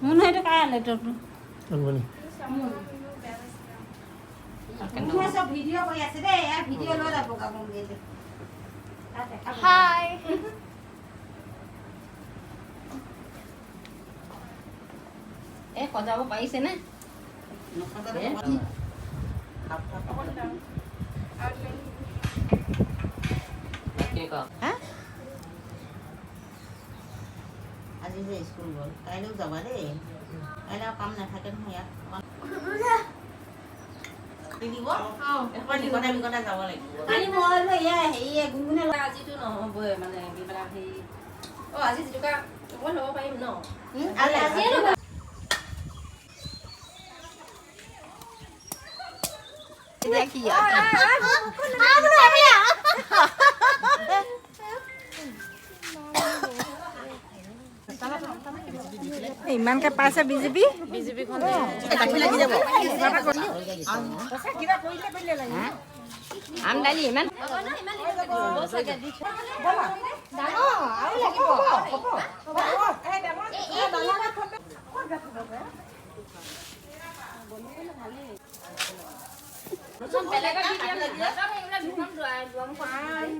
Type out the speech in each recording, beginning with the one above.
মুনু, সেইটো কাৰ লেপটপটো? মুনুৱে চব ভিডিঅ' কৰি আছে দেই। ইয়াৰ ভিডিঅ' লৈ যাব গাব। হাই। এই সজাব পাৰিছেনে? নসজালে। কেনেকুৱা? হা, আজি যে স্কুল গ'ল, কাইলৈও যাবা দেই। কাইলৈ আৰু কাম নাথাকে নহয় ইয়াত। দিব লিকতা লিকতা যাব লাগিব। কালি মই এয়া হেৰি গুণগুণে। আজিতো নহ'বই, মানে কিবা হেৰি। অঁ, আজি জেতুকা অকণমান ল'ব পাৰিম ন? আজিয়ে। কি? ইমানকে পাইছে বিজেপি। লাগি যাব। কিবা কৰিলে কৰিলে লাগে। আম দালি ইমান। আৰু লাগিব।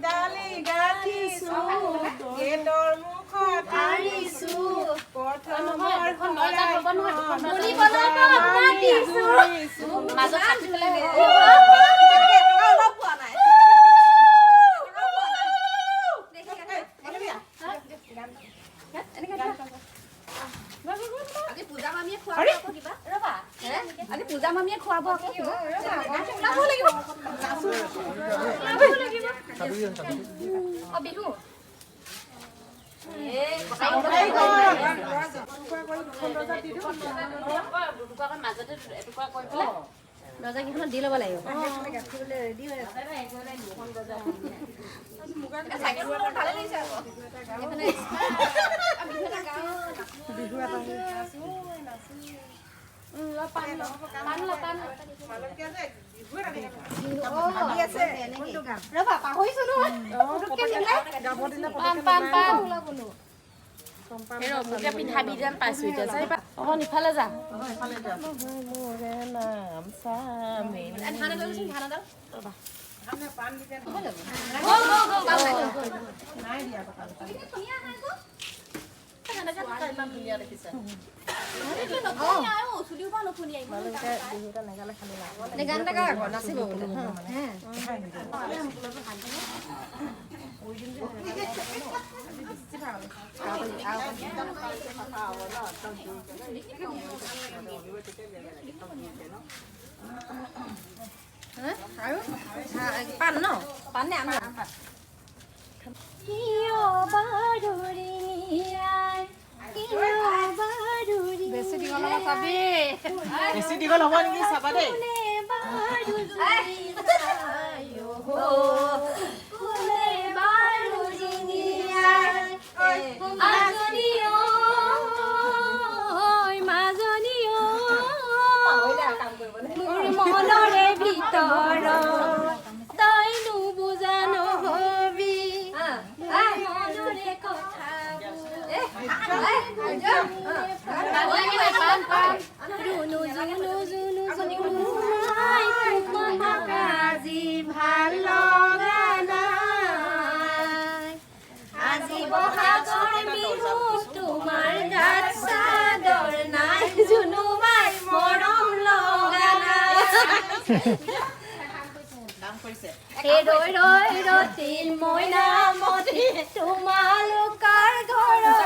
দালি গাঁঠিছো, গেটৰ মুখত আঁৰিছো, প্ৰথমৰ জুৰিছো। মাজত কাটি পেলাই। অলপ পোৱা নাই। আজি পূজা মামীয়ে খুৱাব আকৌ কিবা। ৰ'বা, আজি পূজা মামীয়ে খুৱাব আকৌ কিবা। ওলাব লাগিব, ওলাব লাগিব। অ, বিহু। মাজতে এটুকুৰা কৰি পেলাই দৰ্জা কেইখনত দি ল'ব লাগিব। ভালে লাগিছে আকৌ। বিহু এটা। পান পান পান। ৰ'বা, পাহৰিছো নহয়। পান পান পান। পিঠাবি যেন পাইছো এতিয়া। অকণ ইফালে যা। ধান এডাল, ধান এডাল। ৰ'বা। নাই দিয়া। ইমান ধুনীয়া দেখিছে। গান এটা গা আকৌ, নাচিব বোলে। আৰু পান ন, পান নে আম? কিয় বাৰুৰিয়াই, কিয় বাৰুৰি। বেছি দীঘল হ'ব চাবি। বেছি দীঘল হ'ব নেকি চাবা দেই। কোনে বাৰু জুৰিয়াই, কোনে বাৰু জিঙিয়াই, মাজনী ঐ, মাজনী ঐ, মোৰ মনৰে ভিতৰত তই নুবুজা নহবি, মোৰ মনৰে কথাবোৰ। ৰুণু জুনু জুনু জুনুমাই, তোমাক আজি ভাল লগা নাই। আজি বহাগৰ বিহু, তোমাৰ গাত চাদৰ নাই, জুনুমাই মৰম লগা নাই। হে ৰৈ ৰৈ ৰতিল মইনামতী, তোমালোকৰ ঘৰলৈ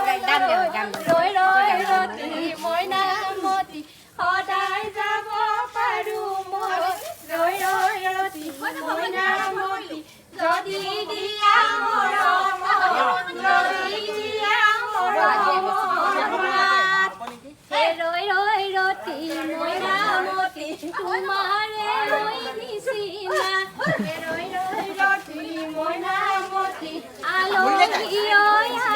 ৰৈ ৰৈ ৰতি মইনামতী, সদায় যাব পাৰো মই। ৰৈ ৰৈ ৰতি মইনামতী, যদি দিয়া মৰম, যদি দিয়া মৰমৰ মাত। হে ৰৈ ৰৈ ৰতি মইনামতী, তোমাৰে মই নিচিনা। হে ৰৈ ৰৈ ৰতি মইনামতী, আলহী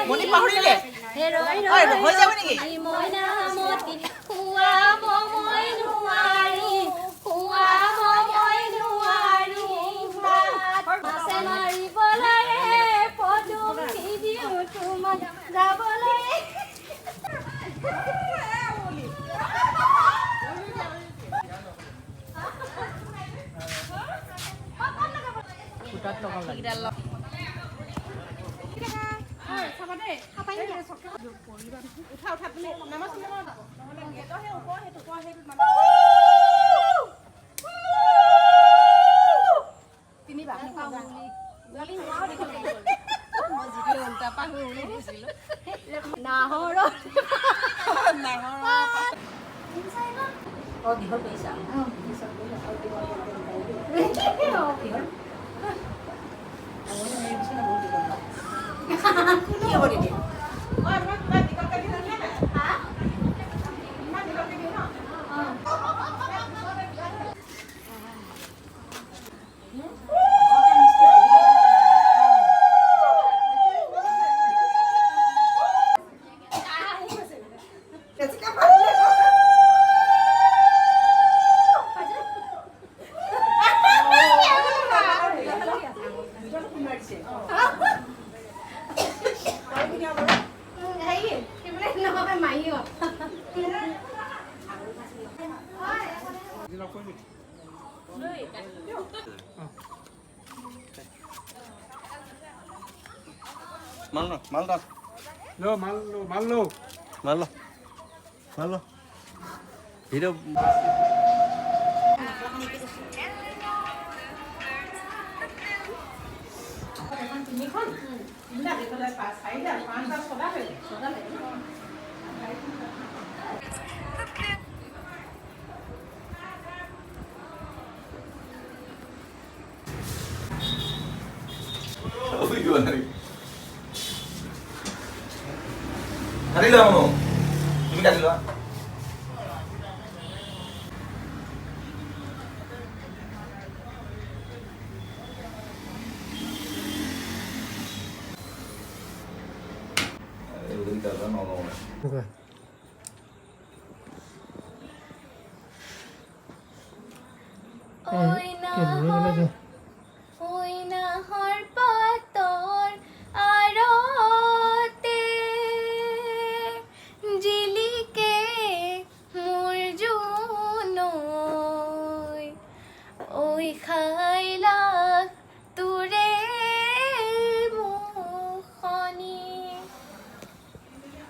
মণি পাহৰিলে? হে ৰৈ ঐ, ৰৈ হৈ যাব নেকি? ৰতি মইনামতী, খুৱাব মই নোৱাৰিম, খুৱাব মই নোৱাৰিম ভাত। মাছে মাৰিবলৈ পদুম নিদিওঁ তোমাক যাবলৈ। এইকেইটা ল। উঠা উঠা তুমি নামাচোন নহ'লে গেটৰ সেই ওপৰ সেইটো ওপৰ সেইটোত মানে তিনিবাৰ। নাহৰ অ দীঘল কৰিছা। কি হ'ব তেতিয়া? অ তোমাক কিবা দীঘলকৈ দিওঁ নে নাই? ইমান দীঘলকৈ দিওঁ ন? বেছিকে ভাবিলে হেৰি কি বোলে নহয় মাহীহঁত। মাল ল, মাল তাত। ল মাল ল, মাল ল। মাল ল, মাল ল। ভিডিঅ'। এখন তিনিখন, তিনিটা দীঘলে পাঁচ, চাৰিটা, পাঁচটা, ছটা হৈ গ'ল। ছটা লাগিব। কাটি লোৱা মানো, তুমি কাটি লোৱা। ঐ নাহৰ, ঐ নাহৰ পাতৰ আঁৰতে জিলিকে মোৰ জোনৈ, ঐ খাইলাখ তোৰে মুখনি।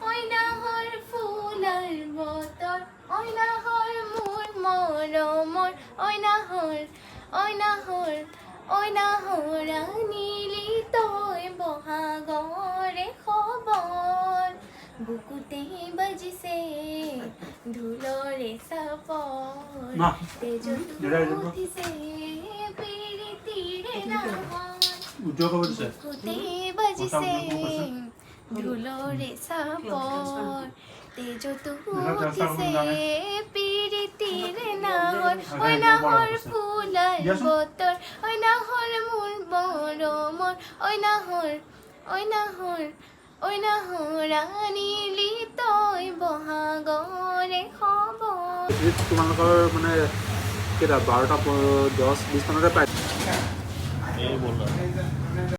ঐ নাহৰ ফুলাৰ বতৰ, ঐ নাহৰ মোৰ মৰমৰ, ঐ নাহৰ, ঐ নাহৰ, ঐ নাহৰ আনিলি তই বহাগৰে খবৰ। বুকুতে বাজিছে ঢোলৰে চাপৰ, না, তেজত দেউতাই যাব। উঠিছে পিৰিতিৰে নাহৰ। উদ্যোগ কৰিব দিছে। বুকুতে বাজিছে ঢোলৰে চাপৰ, তেজত উঠিছে পিৰিতিৰে নাহৰ। ঐ নাহৰ ফুলাৰ বতৰ, ঐ নাহৰ মোৰ মৰমৰ, ঐ নাহৰ, ঐ নাহৰ, ঐ নাহৰ আনিলি তই বহাগৰে খবৰ। তোমালোকৰ মানে কেইটা 12টা 10-20 মানতে পাই। এই ব'ল।